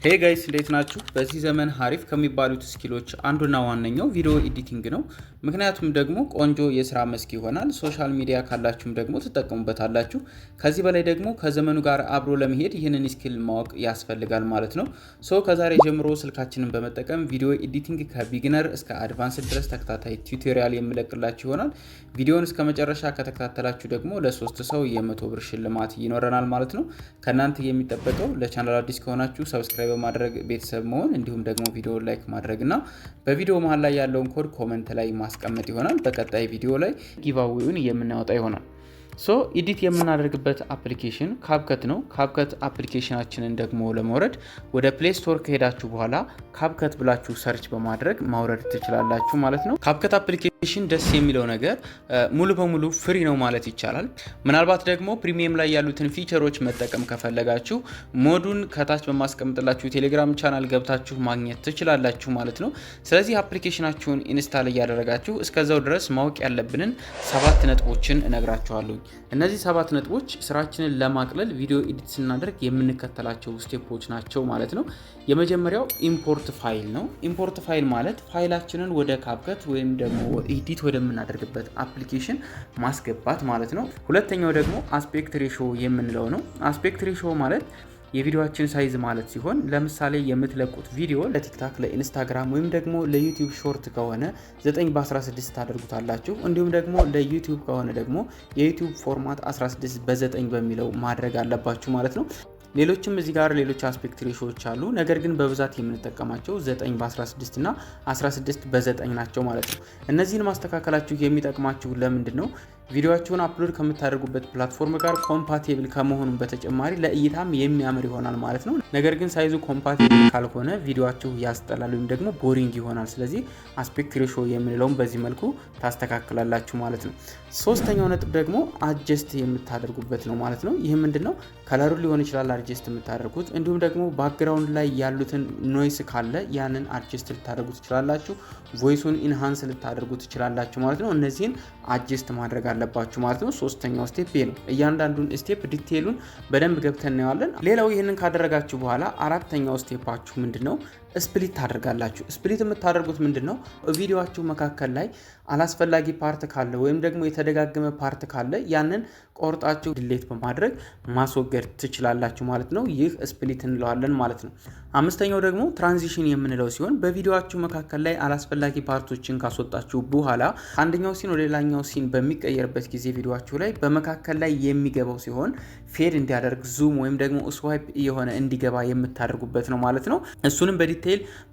Hey guys፣ እንዴት ናችሁ? በዚህ ዘመን ሀሪፍ ከሚባሉት skill ኦች አንዱና ዋነኛው video editing ነው። ምክንያቱም ደግሞ ቆንጆ የስራ መስክ ይሆናል። Social media ካላችሁም ደግሞ ትጠቀሙበታላችሁ። ከዚህ በላይ ደግሞ ከዘመኑ ጋር አብሮ ለመሄድ ይህንን skill ማወቅ ያስፈልጋል ማለት ነው። So ከዛሬ ጀምሮ ስልካችንን በመጠቀም video editing ከ beginner እስከ advanced ድረስ ተከታታይ tutorial የምለቅላችሁ ይሆናል። ቪዲዮውን እስከ መጨረሻ ከተከታተላችሁ ደግሞ ለሶስት ሰው የ100 ብር ሽልማት ይኖረናል ማለት ነው። ከእናንተ የሚጠበቀው ለቻናል አዲስ ከሆናችሁ subscribe በማድረግ ቤተሰብ መሆን፣ እንዲሁም ደግሞ ቪዲዮ like ማድረግ እና በቪዲዮ መሀል ላይ ያለውን code comment ላይ ማስቀመጥ ይሆናል። በቀጣይ ቪዲዮ ላይ giveaway ውን የምናወጣ ይሆናል። So edit የምናደርግበት application CapCut ነው። CapCut application ኣችንን ደግሞ ለማውረድ ወደ Play Store ከሄዳችሁ በኋላ CapCut ብላችሁ search በማድረግ ማውረድ ትችላላችሁ ማለት ነው። CapCut application ደስ የሚለው ነገር ሙሉ በሙሉ free ነው ማለት ይቻላል። ምናልባት ደግሞ premium ላይ ያሉትን feature ኦች መጠቀም ከፈለጋችሁ mod ኡን ከታች በማስቀምጥላችሁ ቴሌግራም ቻናል ገብታችሁ ማግኘት ትችላላችሁ ማለት ነው። ስለዚህ application ኣችሁን install እያደረጋችሁ እስከዛው ድረስ ማወቅ ያለብንን ሰባት ነጥቦችን እነግራችኋለሁ። እነዚህ ሰባት ነጥቦች ስራችንን ለማቅለል video edit ስናደርግ የምንከተላቸው step ኦች ናቸው ማለት ነው። የመጀመሪያው import file ነው። Import file ማለት ፋይላችንን ወደ CapCut ወይም ደግሞ edit ወደምናደርግበት application ማስገባት ማለት ነው። ሁለተኛው ደግሞ aspect ratio የምንለው ነው። Aspect ratio ማለት የቪዲዮአችን size ማለት ሲሆን፣ ለምሳሌ የምትለቁት ቪዲዮ ለ TikTok፣ ለ Instagram ወይም ደግሞ ለ YouTube short ከሆነ 9 በ16 ታደርጉታላችሁ። እንዲሁም ደግሞ ለ YouTube ከሆነ ደግሞ የ YouTube format 16 በ9 በሚለው ማድረግ አለባችሁ ማለት ነው። ሌሎችም እዚህ ጋር ሌሎች aspect ratio ዎች አሉ። ነገር ግን በብዛት የምንጠቀማቸው 9 በ16 እና 16 በ9 ናቸው ማለት ነው። እነዚህን ማስተካከላችሁ የሚጠቅማችሁ ለምንድን ነው? ቪዲዮአችሁን upload ከምታደርጉበት platform ጋር compatible ከመሆኑም በተጨማሪ ለእይታም የሚያምር ይሆናል ማለት ነው። ነገር ግን size ኡ compatible ካልሆነ ቪዲዮአችሁ ያስጠላል ወይም ደግሞ boring ይሆናል። ስለዚህ aspect ratio የምንለውን በዚህ መልኩ ታስተካክላላችሁ ማለት ነው። ሶስተኛው ነጥብ ደግሞ adjust የምታደርጉበት ነው ማለት ነው። ይህ ምንድን ነው? Color ኡ ሊሆን ይችላል adjust የምታደርጉት፣ እንዲሁም ደግሞ background ላይ ያሉትን noise ካለ ያንን adjust ልታደርጉ ትችላላችሁ። Voice ኡን enhance ልታደርጉ ትችላላችሁ ማለት ነው። እነዚህን adjust ማድረግ አለባችሁ ማለት ነው። ሶስተኛው step ይሄ ነው። እያንዳንዱን step detail ኡን በደንብ ገብተን እናየዋለን። ሌላው ይህንን ካደረጋችሁ በኋላ አራተኛው step ኣችሁ ምንድን ነው? Split ታደርጋላችሁ። Split የምታደርጉት ምንድን ነው? ቪዲዮአችሁ መካከል ላይ አላስፈላጊ part ካለ ወይም ደግሞ የተደጋገመ part ካለ ያንን ቆርጣችሁ delete በማድረግ ማስወገድ ትችላላችሁ ማለት ነው። ይህ split እንለዋለን ማለት ነው። አምስተኛው ደግሞ transition የምንለው ሲሆን፣ በቪዲዮአችሁ መካከል ላይ አላስፈላጊ part ኦችን ካስወጣችሁ በኋላ አንደኛው scene ወደ ሌላኛው scene በሚቀየርበት ጊዜ ቪዲዮአችሁ ላይ በመካከል ላይ የሚገባው ሲሆን fade እንዲያደርግ፣ zoom ወይም ደግሞ swipe እየሆነ እንዲገባ የምታደርጉበት ነው ማለት ነው። እሱንም በ detail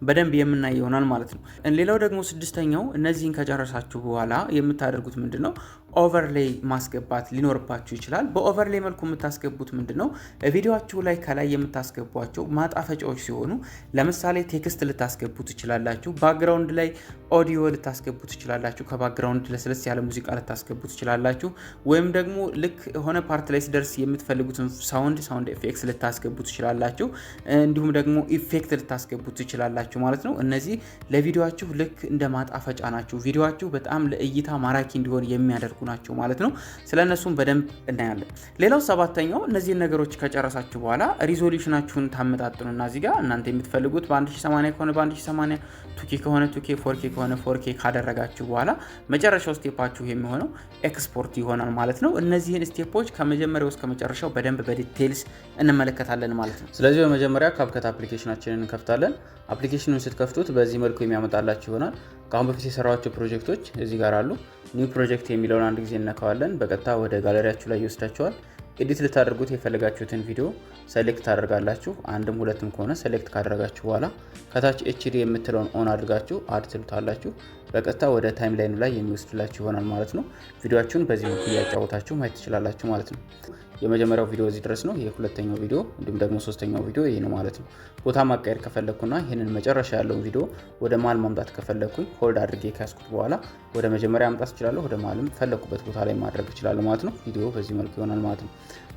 በደንብ የምናይ ይሆናል ማለት ነው። ሌላው ደግሞ ስድስተኛው፣ እነዚህን ከጨረሳችሁ በኋላ የምታደርጉት ምንድን ነው? Overlay ማስገባት ሊኖርባችሁ ይችላል። በ overlay መልኩ የምታስገቡት ምንድን ነው? ቪዲዮአችሁ ላይ ከላይ የምታስገቧቸው ማጣፈጫዎች ሲሆኑ፣ ለምሳሌ text ልታስገቡ ትችላላችሁ። Background ላይ ኦዲዮ ልታስገቡ ትችላላችሁ። ከ background ለስለስ ያለ ሙዚቃ ልታስገቡ ትችላላችሁ። ወይም ደግሞ ልክ የሆነ part ላይ ሲደርስ የምትፈልጉትን sound effects ልታስገቡ ትችላላችሁ። እንዲሁም ደግሞ effect ልታስገቡ ትችላላችሁ ማለት ነው። እነዚህ ለቪዲዮአችሁ ልክ እንደ ማጣፈጫ ናቸው። ቪዲዮአችሁ በጣም ለእይታ ማራኪ እንዲሆን የሚያደርጉ ናቸው ማለት ነው። ስለ እነሱም በደንብ እናያለን። ሌላው ሰባተኛው፣ እነዚህን ነገሮች ከጨረሳችሁ በኋላ resolution ኣችሁን ታመጣጥኑና እዚህ ጋር እናንተ የምትፈልጉት በ1080 ከሆነ በ1080፣ 2K ከሆነ 2K፣ 4K ከሆነ 4K ካደረጋችሁ በኋላ መጨረሻው step ኣችሁ የሚሆነው ኤክስፖርት ይሆናል ማለት ነው። እነዚህን step ኦች ከመጀመሪያው እስከ መጨረሻው በደንብ በ details እንመለከታለን ማለት ነው። ስለዚህ በመጀመሪያ CapCut application ኣችንን እንከፍታለን። Application ኑን ስትከፍቱት በዚህ መልኩ የሚያመጣላችሁ ይሆናል። ከአሁን በፊት የሰራኋቸው ፕሮጀክቶች እዚህ ጋር አሉ። New project የሚለውን አንድ ጊዜ እንነካዋለን። በቀጥታ ወደ ጋለሪያችሁ ላይ ይወስዳችኋል። Edit ልታደርጉት የፈለጋችሁትን ቪዲዮ select ታደርጋላችሁ። አንድም ሁለትም ከሆነ select ካደረጋችሁ በኋላ ከታች HD የምትለውን on አድርጋችሁ add ትሉታላችሁ። በቀጥታ ወደ timeline ኑ ላይ የሚወስድላችሁ ይሆናል ማለት ነው። ቪዲዮአችሁን በዚህ መልኩ እያጫወታችሁ ማየት ትችላላችሁ ማለት ነው። የመጀመሪያው ቪዲዮ እዚህ ድረስ ነው። የሁለተኛው ቪዲዮ እንዲሁም ደግሞ ሶስተኛው ቪዲዮ ይህ ነው ማለት ነው። ቦታ ማቀየር ከፈለግኩና ይህንን መጨረሻ ያለውን ቪዲዮ ወደ መሀል ማምጣት ከፈለግኩኝ hold አድርጌ ከያዝኩት በኋላ ወደ መጀመሪያ ማምጣት እችላለሁ። ወደ መሀልም ፈለግኩበት ቦታ ላይ ማድረግ እችላለሁ ማለት ነው። ቪዲዮ በዚህ መልኩ ይሆናል ማለት ነው።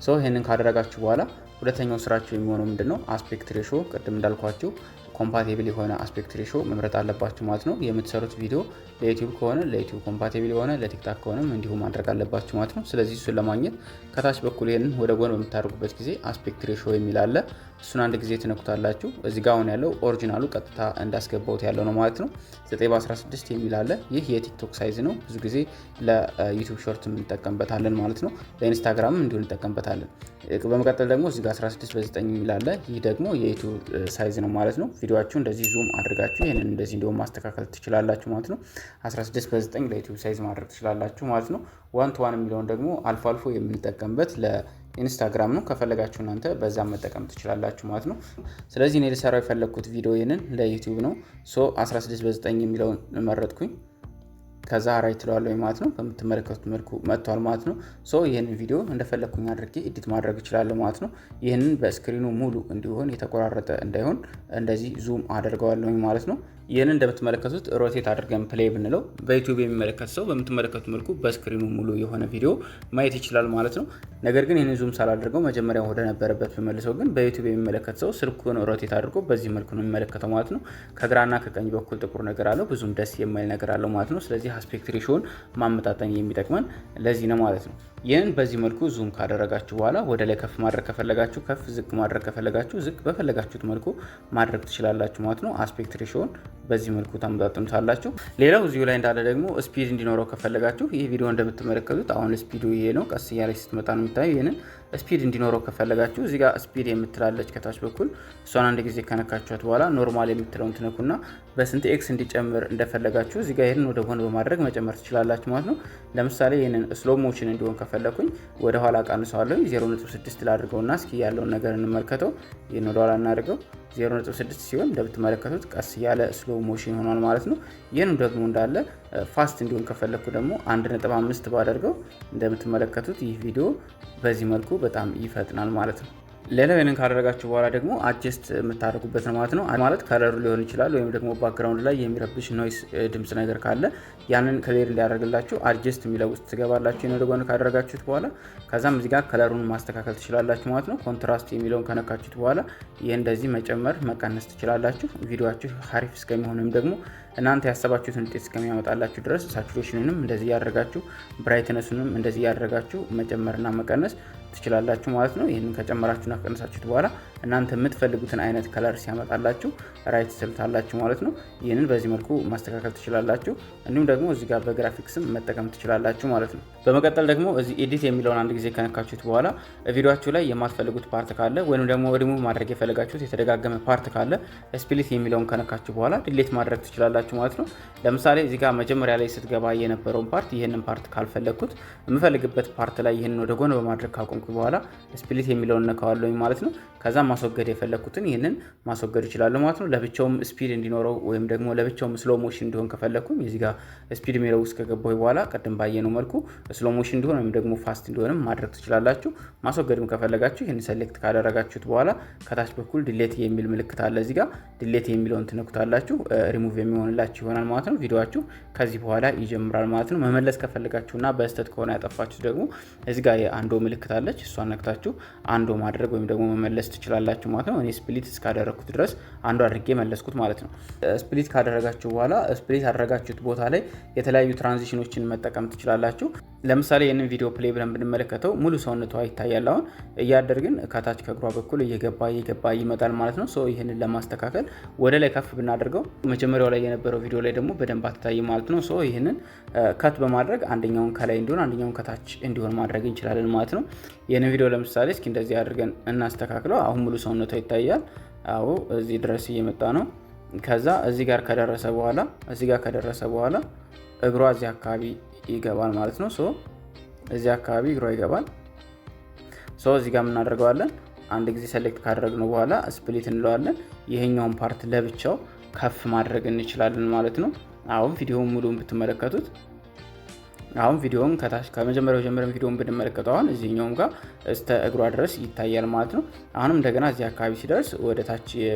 So ይህንን ካደረጋችሁ በኋላ ሁለተኛው ስራችሁ የሚሆነው ምንድን ነው? Aspect ratio፣ ቅድም እንዳልኳችሁ compatible የሆነ aspect ratio መምረጥ አለባችሁ ማለት ነው። የምትሰሩት ቪዲዮ ለ YouTube ከሆነ ለ YouTube compatible የሆነ፣ ለ TikTok ከሆነም እንዲሁ ማድረግ አለባችሁ ማለት ነው። ስለዚህ እሱን ለማግኘት ከታች በኩል ይህንን ወደ ጎን በምታደርጉበት ጊዜ aspect ratio የሚል አለ። እሱን አንድ ጊዜ ትነኩታላችሁ። እዚህ ጋር አሁን ያለው original ኡ ቀጥታ እንዳስገባውት ያለው ነው ማለት ነው። 9 በ16 የሚል አለ። ይህ የ TikTok size ነው። ብዙ ጊዜ ለ YouTube Short እንጠቀምበታለን ማለት ነው። ለ Instagram እንዲሁ እንጠቀምበታለን። በመቀጠል ደግሞ እዚህ ጋር 16 በ9 የሚል አለ። ይህ ደግሞ የ YouTube size ነው ማለት ነው። ቪዲዮአችሁ እንደዚህ zoom አድርጋችሁ ይህንን እንደዚህ እንዲሆን ማስተካከል ትችላላችሁ ማለት ነው። 16 በ9 ለ YouTube size ማድረግ ትችላላችሁ ማለት ነው። 1 to 1 የሚለውን ደግሞ አልፎ አልፎ የምንጠቀምበት ለ Instagram ነው። ከፈለጋችሁ እናንተ በዛም መጠቀም ትችላላችሁ ማለት ነው። ስለዚህ እኔ ልሰራው የፈለግኩት ቪዲዮ ይህንን ለ YouTube ነው። So 16 በ9 የሚለውን መረጥኩኝ። ከዛ right እለዋለሁ ማለት ነው። በምትመለከቱት መልኩ መጥቷል ማለት ነው። So ይህንን ቪዲዮ እንደፈለግኩኝ አድርጌ edit ማድረግ እችላለሁ ማለት ነው። ይህንን በ screen ኑ ሙሉ እንዲሆን፣ የተቆራረጠ እንዳይሆን እንደዚህ zoom አደርገዋለሁኝ ማለት ነው። ይህንን እንደምትመለከቱት rotate አድርገን play ብንለው በ YouTube የሚመለከት ሰው በምትመለከቱት መልኩ በ screen ኑ ሙሉ የሆነ ቪዲዮ ማየት ይችላል ማለት ነው። ነገር ግን ይህንን zoom ሳላደርገው መጀመሪያ ወደ ነበረበት ብመልሰው ግን በ YouTube የሚመለከት ሰው ስልኩን rotate አድርጎ በዚህ መልኩ ነው የሚመለከተው ማለት ነው። ከግራና ከቀኝ በኩል ጥቁር ነገር አለው፣ ብዙም ደስ የማይል ነገር አለው ማለት ነው። ስለዚህ aspect ratio ን ማመጣጠን የሚጠቅመን ለዚህ ነው ማለት ነው። ይህንን በዚህ መልኩ zoom ካደረጋችሁ በኋላ ወደ ላይ ከፍ ማድረግ ከፈለጋችሁ ከፍ፣ ዝቅ ማድረግ ከፈለጋችሁ ዝቅ፣ በፈለጋችሁት መልኩ ማድረግ ትችላላችሁ ማለት ነው። Aspect ratio ን በዚህ መልኩ ታመጣጥኑታላችሁ። ሌላው እዚሁ ላይ እንዳለ ደግሞ speed እንዲኖረው ከፈለጋችሁ ይህ ቪዲዮ እንደምትመለከቱት አሁን speed ኡ ይሄ ነው። ቀስ እያለች ስትመጣ ነው የሚታየው። ይህንን speed እንዲኖረው ከፈለጋችሁ እዚህ ጋር speed የምትል አለች ከታች በኩል። እሷን አንድ ጊዜ ከነካችኋት በኋላ normal የምትለውን ትነኩና በስንት x እንዲጨምር እንደፈለጋችሁ እዚህ ጋር ይህንን ወደ ጎን በማድረግ መጨመር ትችላላችሁ ማለት ነው። ለምሳሌ ይህንን slow motion እንዲሆን ከፈለኩኝ ወደ ኋላ ቀንሰዋለሁ። 0.6 ላድርገውና እስኪ ያለውን ነገር እንመልከተው። ይህን ወደ ኋላ እናድርገው። 0.6 ሲሆን እንደምትመለከቱት ቀስ እያለ slow motion ሆኗል ማለት ነው። ይህን ደግሞ እንዳለ fast እንዲሆን ከፈለግኩ ደግሞ 1.5 ባደርገው እንደምትመለከቱት ይህ ቪዲዮ በዚህ መልኩ በጣም ይፈጥናል ማለት ነው። ሌላው ይህንን ካደረጋችሁ በኋላ ደግሞ adjust የምታደርጉበት ነው ማለት ነው። ማለት color ኡ ሊሆን ይችላል ወይም ደግሞ background ላይ የሚረብሽ noise ድምፅ ነገር ካለ ያንን clear እንዲያደርግላችሁ adjust የሚለው ውስጥ ትገባላችሁ። ይህን ወደ ጎን ካደረጋችሁት በኋላ ከዛም እዚህ ጋር color ኡን ማስተካከል ትችላላችሁ ማለት ነው። Contrast የሚለውን ከነካችሁት በኋላ ይህ እንደዚህ መጨመር መቀነስ ትችላላችሁ። ቪዲዮአችሁ ሀሪፍ እስከሚሆን ወይም ደግሞ እናንተ ያሰባችሁትን ውጤት እስከሚያመጣላችሁ ድረስ saturation ኑንም እንደዚህ እያደረጋችሁ፣ brightness ኡንም እንደዚህ እያደረጋችሁ መጨመርና መቀነስ ትችላላችሁ ማለት ነው። ይህንን ከጨመራችሁና ከቀነሳችሁት በኋላ እናንተ የምትፈልጉትን አይነት color ሲያመጣላችሁ right ትሉታላችሁ ማለት ነው። ይህንን በዚህ መልኩ ማስተካከል ትችላላችሁ። እንዲሁም ደግሞ እዚህ ጋር በግራፊክስም መጠቀም ትችላላችሁ ማለት ነው። በመቀጠል ደግሞ እዚህ edit የሚለውን አንድ ጊዜ ከነካችሁት በኋላ ቪዲዮአችሁ ላይ የማትፈልጉት part ካለ ወይም ደግሞ ሪሙቭ ማድረግ የፈለጋችሁት የተደጋገመ part ካለ split የሚለውን ከነካችሁ በኋላ delete ማድረግ ትችላላችሁ ማለት ነው። ለምሳሌ እዚህ ጋር መጀመሪያ ላይ ስትገባ የነበረውን part፣ ይህንን part ካልፈለግኩት የምፈልግበት part ላይ ይህንን ወደ ጎን በማድረግ ካቆምኩ በኋላ split የሚለውን ነካዋለሁኝ ማለት ነው። ከዛ ማስወገድ የፈለግኩትን ይህንን ማስወገድ እችላለሁ ማለት ነው። ለብቻውም speed እንዲኖረው ወይም ደግሞ ለብቻውም slow motion እንዲሆን ከፈለግኩም እዚህ ጋር speed የሚለው ውስጥ ከገባሁ በኋላ ቅድም ባየነው መልኩ slow motion እንዲሆን ወይም ደግሞ fast እንዲሆንም ማድረግ ትችላላችሁ። ማስወገድም ከፈለጋችሁ ይህን select ካደረጋችሁት በኋላ ከታች በኩል delete የሚል ምልክት አለ። እዚህ ጋር delete የሚለውን ትነኩታላችሁ። ሪሙቭ የሚሆንላችሁ ይሆናል ማለት ነው። ቪዲዮአችሁ ከዚህ በኋላ ይጀምራል ማለት ነው። መመለስ ከፈለጋችሁና በስህተት ከሆነ ያጠፋችሁት ደግሞ እዚህ ጋር የ undo ምልክት አለች። እሷን ነክታችሁ undo ማድረግ ወይም ደግሞ መመለስ ትችላላችሁ ማለት ነው። እኔ split እስካደረግኩት ድረስ undo አድርጌ መለስኩት ማለት ነው። Split ካደረጋችሁ በኋላ split ያደረጋችሁት ቦታ ላይ የተለያዩ transition ኖችን መጠቀም ትችላላችሁ። ለምሳሌ ይህንን ቪዲዮ play ብለን ብንመለከተው ሙሉ ሰውነቷ ይታያል። አሁን እያደር ግን ከታች ከእግሯ በኩል እየገባ እየገባ ይመጣል ማለት ነው። So ይህንን ለማስተካከል ወደ ላይ ከፍ ብናደርገው መጀመሪያው ላይ የነበረው ቪዲዮ ላይ ደግሞ በደንብ አትታይም ማለት ነው። So ይህንን cut በማድረግ አንደኛውን ከላይ እንዲሆን አንደኛውን ከታች እንዲሆን ማድረግ እንችላለን ማለት ነው። ይህንን ቪዲዮ ለምሳሌ እስኪ እንደዚህ አድርገን እናስተካክለው። አሁን ሙሉ ሰውነቷ ይታያል። አዎ፣ እዚህ ድረስ እየመጣ ነው። ከዛ እዚህ ጋር ከደረሰ በኋላ እግሯ እዚህ አካባቢ ይገባል ማለት ነው። So እዚህ አካባቢ እግሯ ይገባል። So እዚህ ጋር የምናደርገዋለን፣ አንድ ጊዜ select ካደረግነው በኋላ split እንለዋለን። ይሄኛውን part ለብቻው ከፍ ማድረግ እንችላለን ማለት ነው። አሁን ቪዲዮውን ሙሉን ብትመለከቱት፣ አሁን ቪዲዮውን ከታች ከመጀመሪያው ጀምረን ቪዲዮውን ብንመለከተው አሁን እዚህኛውም ጋር እስተ እግሯ ድረስ ይታያል ማለት ነው። አሁንም እንደገና እዚህ አካባቢ ሲደርስ ወደ ታች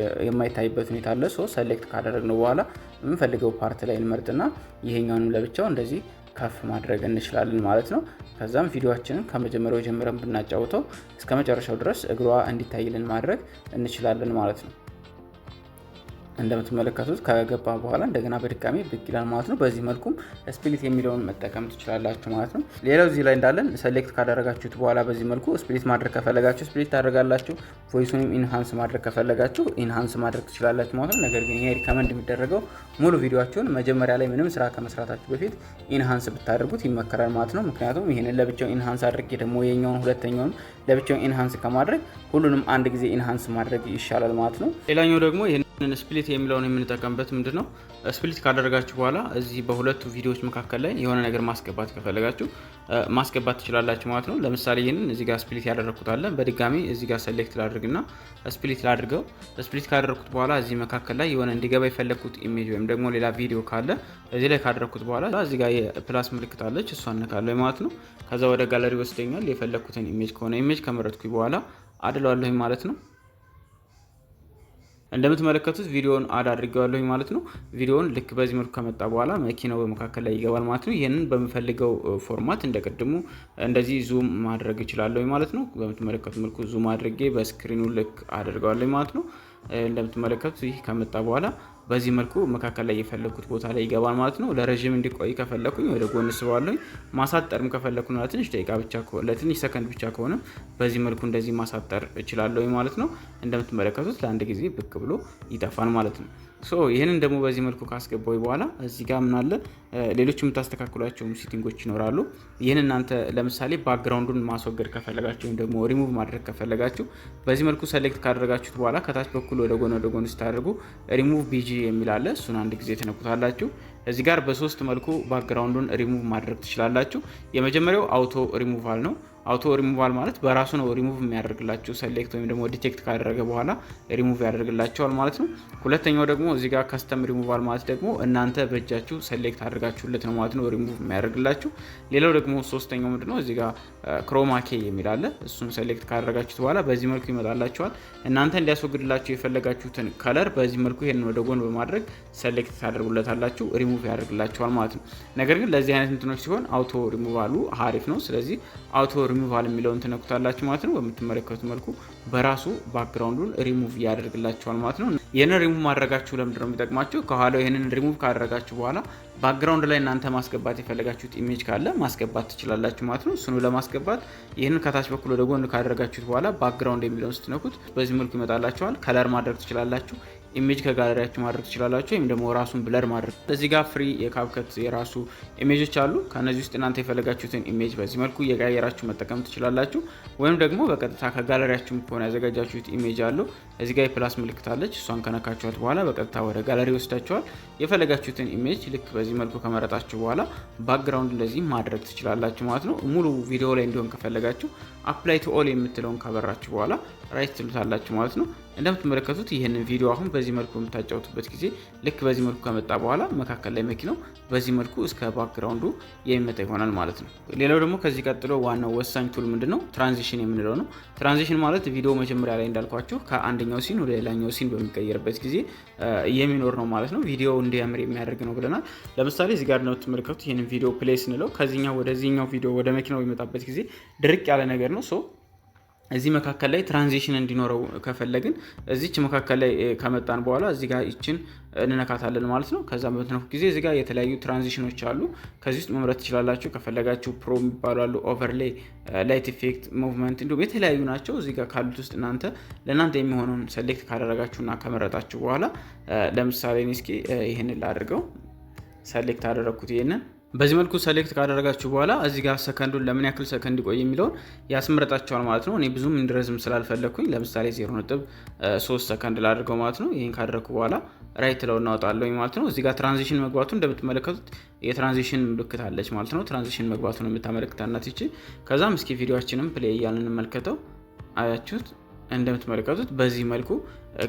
የማይታይበት ሁኔታ አለ። So select ካደረግነው በኋላ የምንፈልገው part ላይ እንመርጥና ይሄኛውንም ለብቻው እንደዚህ ከፍ ማድረግ እንችላለን ማለት ነው። ከዛም ቪዲዮአችንን ከመጀመሪያው ጀምረን ብናጫውተው እስከ መጨረሻው ድረስ እግሯ እንዲታይልን ማድረግ እንችላለን ማለት ነው። እንደምትመለከቱት ከገባ በኋላ እንደገና በድጋሚ ብቅ ይላል ማለት ነው። በዚህ መልኩም split የሚለውን መጠቀም ትችላላችሁ ማለት ነው። ሌላው እዚህ ላይ እንዳለን select ካደረጋችሁት በኋላ በዚህ መልኩ split ማድረግ ከፈለጋችሁ split ታደርጋላችሁ። Voice ኡንም enhance ማድረግ ከፈለጋችሁ enhance ማድረግ ትችላላችሁ ማለት ነው። ነገር ግን ይሄ recommend የሚደረገው ሙሉ ቪዲዮአችሁን መጀመሪያ ላይ ምንም ስራ ከመስራታችሁ በፊት enhance ብታደርጉት ይመከራል ማለት ነው። ምክንያቱም ይሄንን ለብቻው enhance አድርጌ ደግሞ የኛውን ሁለተኛውን ለብቻው enhance ከማድረግ ሁሉንም አንድ ጊዜ enhance ማድረግ ይሻላል ማለት ነው። ሌላኛው ደግሞ ይሄንን split የሚለውን የምንጠቀምበት ምንድነው? Split ካደረጋችሁ በኋላ እዚህ በሁለቱ ቪዲዮዎች መካከል ላይ የሆነ ነገር ማስገባት ከፈለጋችሁ ማስገባት ትችላላችሁ ማለት ነው። ለምሳሌ ይሄንን እዚህ ጋር split ያደረኩት አለ። በድጋሚ እዚህ ጋር select ላድርግና split ላድርገው። Split ካደረኩት በኋላ እዚህ መካከል ላይ የሆነ እንዲገባ የፈለኩት image ወይም ደግሞ ሌላ ቪዲዮ ካለ እዚህ ላይ ካደረኩት በኋላ እዚህ ጋር የ plus ምልክት አለች፣ እሷን ነካለሁ ማለት ነው። ከዛ ወደ ጋለሪ ወስደኛል። የፈለኩትን image ከሆነ image ከመረጥኩኝ በኋላ add እለዋለሁ ማለት ነው። እንደምትመለከቱት ቪዲዮውን add አድርጌዋለሁ ማለት ነው። ቪዲዮውን ልክ በዚህ መልኩ ከመጣ በኋላ መኪናው በመካከል ላይ ይገባል ማለት ነው። ይሄንን በምፈልገው format እንደቅድሙ እንደዚህ zoom ማድረግ እችላለሁ ማለት ነው። በምትመለከቱት መልኩ zoom አድርጌ በ screen ኑ ልክ አደርገዋለሁ ማለት ነው። እንደምትመለከቱት ይህ ከመጣ በኋላ በዚህ መልኩ መካከል ላይ የፈለኩት ቦታ ላይ ይገባል ማለት ነው። ለረጅም እንዲቆይ ከፈለኩኝ ወደ ጎን ስበዋለሁ። ማሳጠርም ከፈለኩኝ ለትንሽ ደቂቃ ብቻ ለትንሽ ሰከንድ ብቻ ከሆነ በዚህ መልኩ እንደዚህ ማሳጠር እችላለሁ ማለት ነው። እንደምትመለከቱት ለአንድ ጊዜ ብቅ ብሎ ይጠፋል ማለት ነው። ይሄንን ደግሞ በዚህ መልኩ ካስገባው በኋላ እዚህ ጋር ምን አለ ሌሎች የምታስተካክሏቸው setting ኦች ይኖራሉ። ይሄን እናንተ ለምሳሌ background ኡን ማስወገድ ከፈለጋችሁ ወይም ደግሞ ሪሙቭ ማድረግ ከፈለጋችሁ በዚህ መልኩ select ካደረጋችሁት በኋላ ከታች በኩል ወደ ጎን ወደ ጎን ስታደርጉ ሪሙቭ ቢጂ የሚል አለ። እሱን አንድ ጊዜ ትነኩታላችሁ። እዚህ ጋር በሶስት መልኩ ባክግራውንዱን ሪሙቭ ማድረግ ትችላላችሁ። የመጀመሪያው አውቶ ሪሙቫል ነው። አውቶ ሪሙቫል ማለት በራሱ ነው ሪሙቭ የሚያደርግላችሁ። Select ወይም ደግሞ detect ካደረገ በኋላ ሪሙቭ ያደርግላችኋል ማለት ነው። ሁለተኛው ደግሞ እዚህ ጋር ከስተም ሪሙቫል ማለት ደግሞ እናንተ በእጃችሁ select አድርጋችሁለት ነው ማለት ነው ሪሙቭ የሚያደርግላችሁ። ሌላው ደግሞ ሶስተኛው ምንድነው? እዚህ ጋር chroma key የሚል አለ። እሱን select ካደረጋችሁት በኋላ በዚህ መልኩ ይመጣላችኋል። እናንተ እንዲያስወግድላችሁ የፈለጋችሁትን color በዚህ መልኩ ይሄንን ወደ ጎን በማድረግ select ታደርጉለታላችሁ፣ ሪሙቭ ያደርግላችኋል ማለት ነው። ነገር ግን ለዚህ አይነት እንትኖች ሲሆን አውቶ ሪሙቫሉ አሪፍ ነው። ስለዚህ አውቶ ሪሙቫል የሚለውን ትነኩታላችሁ ማለት ነው። በምትመለከቱት መልኩ በራሱ ባክግራውንዱን ሪሙቭ ያደርግላችኋል ማለት ነው። ይሄንን ሪሙቭ ማድረጋችሁ ለምንድነው የሚጠቅማችሁ? ከኋላው ይሄንን ሪሙቭ ካደረጋችሁ በኋላ background ላይ እናንተ ማስገባት የፈለጋችሁት image ካለ ማስገባት ትችላላችሁ ማለት ነው። እሱን ለማስገባት ይሄንን ከታች በኩል ወደ ጎን ካደረጋችሁት በኋላ background የሚለውን ስትነኩት በዚህ መልኩ ይመጣላችኋል። Color ማድረግ ትችላላችሁ፣ image ከጋለሪያችሁ ማድረግ ትችላላችሁ፣ ወይም ደግሞ ራሱን blur ማድረግ። እዚህ ጋር free የ CapCut የራሱ image ኦች አሉ። ከነዚህ ውስጥ እናንተ የፈለጋችሁትን image በዚህ መልኩ እየቀያየራችሁ መጠቀም ትችላላችሁ። ወይም ደግሞ በቀጥታ ከጋለሪያችሁ ከሆነ ያዘጋጃችሁት image አለው። እዚህ ጋር የ plus ምልክት አለች። እሷን ከነካችኋት በኋላ በቀጥታ ወደ ጋለሪ ይወስዳችኋል። የፈለጋችሁትን image ልክ በዚህ መልኩ ከመረጣችሁ በኋላ background እንደዚህ ማድረግ ትችላላችሁ ማለት ነው። ሙሉ ቪዲዮ ላይ እንዲሆን ከፈለጋችሁ apply to all የምትለውን ካበራችሁ በኋላ right ትሉታላችሁ ማለት ነው። እንደምትመለከቱት ይህንን ቪዲዮ አሁን በዚህ መልኩ በምታጫውቱበት ጊዜ ልክ በዚህ መልኩ ከመጣ በኋላ መካከል ላይ መኪናው በዚህ መልኩ እስከ background ኡ የሚመጣ ይሆናል ማለት ነው። ሌላው ደግሞ ከዚህ ቀጥሎ ዋናው ወሳኝ tool ምንድነው? Transition የምንለው ነው። Transition ማለት ቪዲዮ መጀመሪያ ላይ እንዳልኳችሁ ከአንደኛው scene ወደ ሌላኛው scene በሚቀየርበት ጊዜ የሚኖር ነው ማለት ነው። ቪዲዮ እንዲያምር የሚያደርግ ነው ብለናል። ለምሳሌ እዚህ ጋር እንደምትመለከቱት ይህንን ቪዲዮ play ስንለው ከዚህኛው ወደዚህኛው ቪዲዮ ወደ መኪናው የሚመጣበት ጊዜ ድርቅ ያለ ነገር ነው። እዚህ መካከል ላይ transition እንዲኖረው ከፈለግን እዚች መካከል ላይ ከመጣን በኋላ እዚህ ጋር ይችን እንነካታለን ማለት ነው። ከዛ በምትነኩ ጊዜ እዚህ ጋር የተለያዩ transition ኦች አሉ። ከዚህ ውስጥ መምረጥ ትችላላችሁ። ከፈለጋችሁ pro የሚባሉ አሉ፣ overlay፣ light effect፣ movement እንዲሁም የተለያዩ ናቸው። እዚህ ጋር ካሉት ውስጥ እናንተ ለእናንተ የሚሆነውን select ካደረጋችሁና ከመረጣችሁ በኋላ ለምሳሌ እኔ እስኪ ይሄንን ላድርገው። Select አደረኩት። ይሄንን በዚህ መልኩ select ካደረጋችሁ በኋላ እዚህ ጋር ሰከንዱን ለምን ያክል ሰከንድ ይቆይ የሚለውን ያስመርጣችኋል ማለት ነው። እኔ ብዙም እንዲረዝም ስላልፈለኩኝ ለምሳሌ 0.3 ሰከንድ ላድርገው ማለት ነው። ይሄን ካደረኩ በኋላ right ለው እናወጣለሁ ማለት ነው። እዚህ ጋር transition መግባቱን እንደምትመለከቱት የ transition ምልክት አለች ማለት ነው። Transition መግባቱን የምታመለክተን ናት ይቺ። ከዛም እስኪ ቪዲዮአችንን play እያልን እንመልከተው። አያችሁት? እንደምትመለከቱት በዚህ መልኩ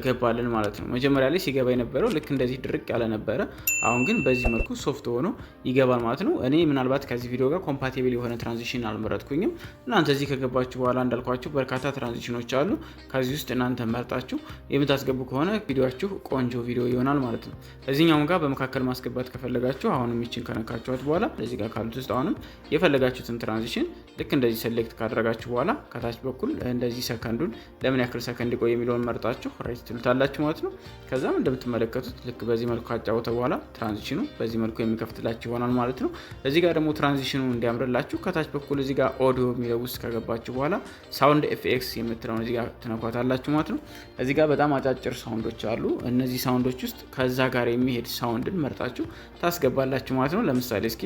ገባልን ማለት ነው። መጀመሪያ ላይ ሲገባ የነበረው ልክ እንደዚህ ድርቅ ያለ ነበረ። አሁን ግን በዚህ መልኩ soft ሆኖ ይገባል ማለት ነው። እኔ ምናልባት ከዚህ ቪዲዮ ጋር compatible የሆነ transition አልመረጥኩኝም። እናንተ እዚህ ከገባችሁ በኋላ እንዳልኳችሁ በርካታ transition ኦች አሉ። ከዚህ ውስጥ እናንተ መርጣችሁ የምታስገቡ ከሆነ ቪዲዮአችሁ ቆንጆ ቪዲዮ ይሆናል ማለት ነው። እዚህኛውም ጋር በመካከል ማስገባት ከፈለጋችሁ አሁንም ይችን ከነካችኋት በኋላ እዚህ ጋር ካሉት ውስጥ አሁንም የፈለጋችሁትን transition ልክ እንደዚህ select ካደረጋችሁ በኋላ ከታች በኩል እንደዚህ ሰከንዱን ለምን ያክል ሰከንድ ይቆይ የሚለውን መርጣችሁ Right ትሉታላችሁ ማለት ነው። ከዛም እንደምትመለከቱት ልክ በዚህ መልኩ ካጫወተ በኋላ transition ኑ በዚህ መልኩ የሚከፍትላችሁ ይሆናል ማለት ነው። እዚህ ጋር ደግሞ transition ኑ እንዲያምርላችሁ ከታች በኩል እዚህ ጋር ኦዲዮ የሚለው ውስጥ ከገባችሁ በኋላ sound FX የምትለውን እዚህ ጋር ትነኳታላችሁ ማለት ነው። እዚህ ጋር በጣም አጫጭር sound ኦች አሉ። እነዚህ sound ኦች ውስጥ ከዛ ጋር የሚሄድ ሳውንድን መርጣችሁ ታስገባላችሁ ማለት ነው። ለምሳሌ እስኪ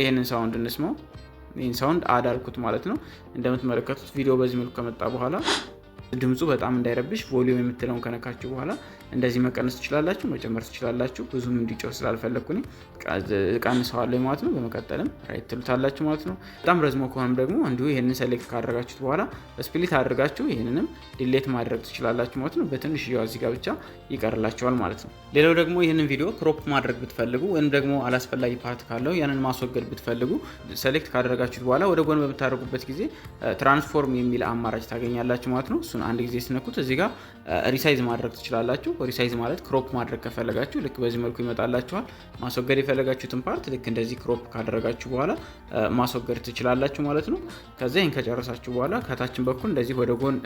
ይህንን sound እንስማው። ይህን sound add አልኩት ማለት ነው። እንደምትመለከቱት ቪዲዮ በዚህ መልኩ ከመጣ በኋላ ድምፁ በጣም እንዳይረብሽ volume የምትለውን ከነካችሁ በኋላ እንደዚህ መቀነስ ትችላላችሁ፣ መጨመር ትችላላችሁ። ብዙም እንዲጮህ ስላልፈለግኩ እኔ ቀንሰዋለሁ ማለት ነው። በመቀጠልም right ትሉታላችሁ ማለት ነው። በጣም ረዝሞ ከሆነም ደግሞ እንዲሁ ይህንን select ካደረጋችሁት በኋላ split አድርጋችሁ ይህንንም delete ማድረግ ትችላላችሁ ማለት ነው። በትንሽዬዋ እዚህ ጋር ብቻ ይቀርላችኋል ማለት ነው። ሌላው ደግሞ ይህንን ቪዲዮ crop ማድረግ ብትፈልጉ ወይም ደግሞ አላስፈላጊ part ካለው ያንን ማስወገድ ብትፈልጉ select ካደረጋችሁት በኋላ ወደ ጎን በምታደርጉበት ጊዜ transform የሚል አማራጭ ታገኛላችሁ ማለት ነው። እሱን አንድ ጊዜ ስትነኩት እዚህ ጋር resize ማድረግ ትችላላችሁ። Resize ማለት crop ማድረግ ከፈለጋችሁ ልክ በዚህ መልኩ ይመጣላችኋል። ማስወገድ የፈለጋችሁትን part ልክ እንደዚህ crop ካደረጋችሁ በኋላ ማስወገድ ትችላላችሁ ማለት ነው። ከዚያ ይህን ከጨረሳችሁ በኋላ ከታችን በኩል እንደዚህ ወደ ጎን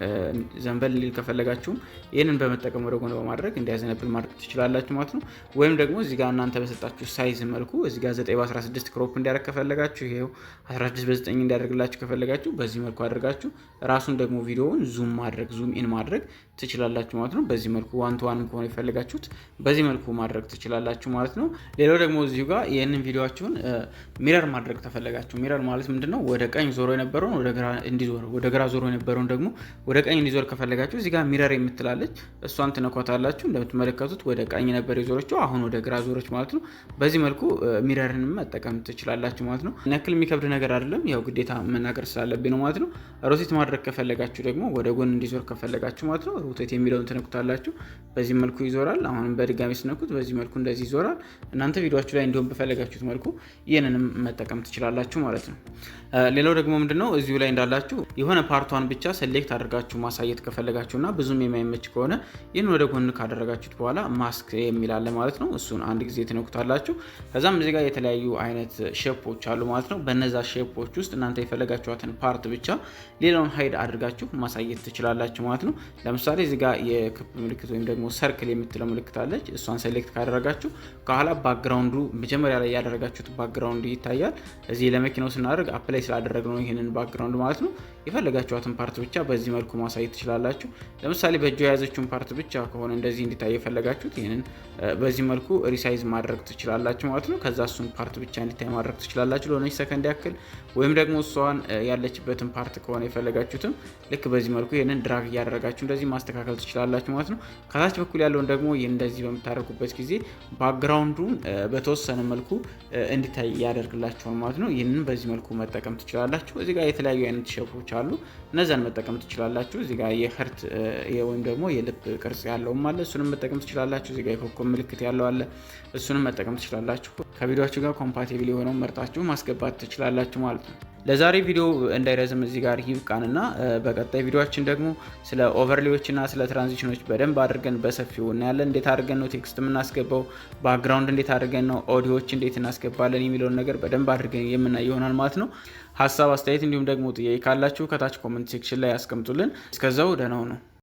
ዘንበል ሊል ከፈለጋችሁም ይህንን በመጠቀም ወደ ጎን በማድረግ እንዲያዘነብል ማድረግ ትችላላችሁ ማለት ነው። ወይም ደግሞ እዚህ ጋር እናንተ በሰጣችሁ size መልኩ እዚህ ጋር 9 በ16 crop እንዲያደርግ ከፈለጋችሁ፣ ይሄው 16 በ9 እንዲያደርግላችሁ ከፈለጋችሁ በዚህ መልኩ አድርጋችሁ ራሱን ደግሞ ቪዲዮውን zoom ማድረግ፣ zoom in ማድረግ ትችላላችሁ ማለት ነው። በዚህ መልኩ one to one ከሆነ የፈለጋችሁት በዚህ መልኩ ማድረግ ትችላላችሁ ማለት ነው። ሌላው ደግሞ እዚሁ ጋር ይህንን ቪዲዮአችሁን mirror ማድረግ ከፈለጋችሁ፣ mirror ማለት ምንድነው? ወደ ቀኝ ዞሮ የነበረውን ወደ ግራ እንዲዞር፣ ወደ ግራ ዞሮ የነበረውን ደግሞ ወደ ቀኝ እንዲዞር ከፈለጋችሁ እዚህ ጋር mirror የምትል አለች፣ እሷን ትነኳታላችሁ። እንደምትመለከቱት ወደ ቀኝ ነበር የዞረችው፣ አሁን ወደ ግራ ዞረች ማለት ነው። በዚህ መልኩ mirror ን መጠቀም ትችላላችሁ ማለት ነው። ያክል የሚከብድ ነገር አይደለም፣ ያው ግዴታ መናገር ስላለብኝ ነው ማለት ነው። Rotate ማድረግ ከፈለጋችሁ ደግሞ ወደ ጎን እንዲዞር ከፈለጋችሁ ማለት ነው፣ rotate የሚለውን ትነኩታላችሁ። በዚህ መልኩ ይዞራል። አሁንም በድጋሚ ስትነኩት በዚህ መልኩ እንደዚህ ይዞራል። እናንተ ቪዲዮአችሁ ላይ እንዲሁም በፈለጋችሁት መልኩ ይህንንም መጠቀም ትችላላችሁ ማለት ነው። ሌላው ደግሞ ምንድነው፣ እዚሁ ላይ እንዳላችሁ የሆነ part ኧን ብቻ select አድርጋችሁ ማሳየት ከፈለጋችሁና ብዙም የማይመች ከሆነ ይህን ወደ ጎን ካደረጋችሁት በኋላ ማስክ የሚል አለ ማለት ነው። እሱን አንድ ጊዜ ትነኩታላችሁ። ከዛም እዚህ ጋር የተለያዩ አይነት shape ኦች አሉ ማለት ነው። በነዛ shape ኦች ውስጥ እናንተ የፈለጋችኋትን part ብቻ ሌላውን hide አድርጋችሁ ማሳየት ትችላላችሁ ማለት ነው። ለምሳሌ እዚህ ጋር የክብ ምልክት ወይም ደግሞ circle የምትለው ምልክት አለች። እሷን select ካደረጋችሁ ከኋላ background ኡ መጀመሪያ ላይ ያደረጋችሁት background ይታያል። እዚህ ለመኪናው ስናደርግ apply ስላደረግነው ይህንን background ማለት ነው። የፈለጋችኋትን part ብቻ በዚህ መልኩ ማሳየት ትችላላችሁ። ለምሳሌ በእጇ የያዘችውን part ብቻ ከሆነ እንደዚህ እንዲታይ የፈለጋችሁት ይህንን በዚህ መልኩ resize ማድረግ ትችላላችሁ ማለት ነው። ከዛ እሱን part ብቻ እንዲታይ ማድረግ ትችላላችሁ ለሆነች ሰከንድ ያክል፣ ወይም ደግሞ እሷን ያለችበትን part ከሆነ የፈለጋችሁትም ልክ በዚህ መልኩ ይህንን drag እያደረጋችሁ እንደዚህ ማስተካከል ትችላላችሁ ማለት ነው። ከታች በኩል ያለውን ደግሞ ይህን እንደዚህ በምታደርጉበት ጊዜ background ኡን በተወሰነ መልኩ እንዲታይ ያደርግላችኋል ማለት ነው። ይህንን በዚህ መልኩ መጠቀም ትችላላችሁ። እዚህ ጋር የተለያዩ አይነት shape ኦች አሉ። እነዛን መጠቀም ትችላላችሁ። እዚህ ጋር የ heart ወይም ደግሞ የልብ ቅርጽ ያለውም አለ። እሱንም መጠቀም ትችላላችሁ። እዚህ ጋር የኮከብ ምልክት ያለው አለ። እሱንም መጠቀም ትችላላችሁ። ከቪዲዮአችሁ ጋር compatible የሆነውን መርጣችሁ ማስገባት ትችላላችሁ ማለት ነው። ለዛሬ ቪዲዮ እንዳይረዝም እዚህ ጋር ይብቃንና በቀጣይ ቪዲዮአችን ደግሞ ስለ overlay ዎች እና ስለ transition ኦች በደንብ አድርገን በሰፊው እናያለን። እንዴት አድርገን ነው text የምናስገባው፣ background እንዴት አድርገን ነው፣ ኦዲዮዎች እንዴት እናስገባለን የሚለውን ነገር በደንብ አድርገን የምናይ ይሆናል ማለት ነው። ሀሳብ፣ አስተያየት እንዲሁም ደግሞ ጥያቄ ካላችሁ ከታች comment section ላይ ያስቀምጡልን። እስከዛው ደህና ሁኑ።